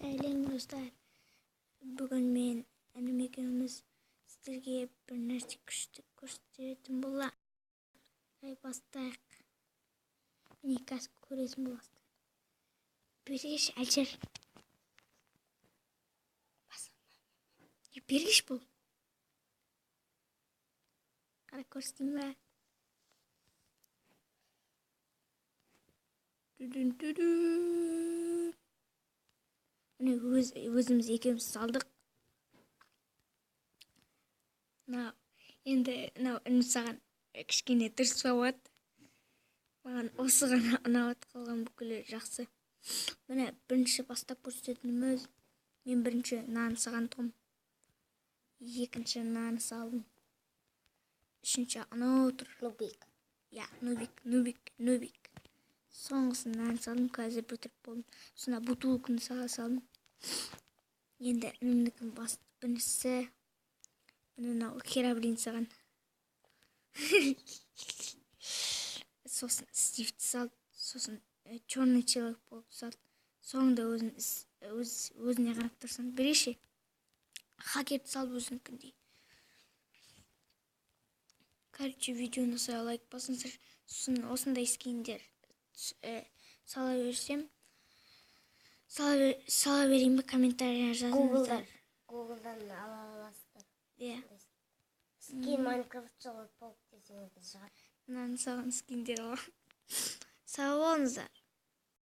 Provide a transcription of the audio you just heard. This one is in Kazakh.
Сәлем, достар! Бүгін мен, інім екеуміз сіздерге бір нәрсе күшті көрсететін боламыз. Бастайық. Міне, қазір көресің боласыздар. Бергеш, Әлішер. Бергеш бұл. Қара, көрсетейін ба? Дүдүн дүдүн. Міне, өзіміз екеуміз салдық. Мынау енді, мынау, інім, саған кішкене дұрыс болады. Маған осы ғана ұнап, қалған бүкілі жақсы. Міне, бірінші бастап көрсететініміз, мен бірінші мынаны салған тұғым, екінші мынаны салдым, үшінші анау тұр. Нубик. Иә, нубик, нубик, нубик. Соңғысын мынаны салдым, қазір бітіріп болдым. Сосын бутылканы сала салдым. Енді інімдікін бас. Біріншісі, міне, мынау Херобрин саған. Сосын Стивті салды, сосын черный человек болып салды. Соңында өзін өз өзіне қарап тұрсаң, береші, хакерді салып, өзінікіндей. Короче, видеоны ұнаса, лайк басыңыздар. Сосын осындай скиндер сала берсем, сала берейін бе, комментария жазыңыздар. Гуглдан ала аласыздар. Иә. Скин Майнкрафт Человек паук десеңіз, шығады. Мынаны салған скиндер ғой. Сау болыңыздар.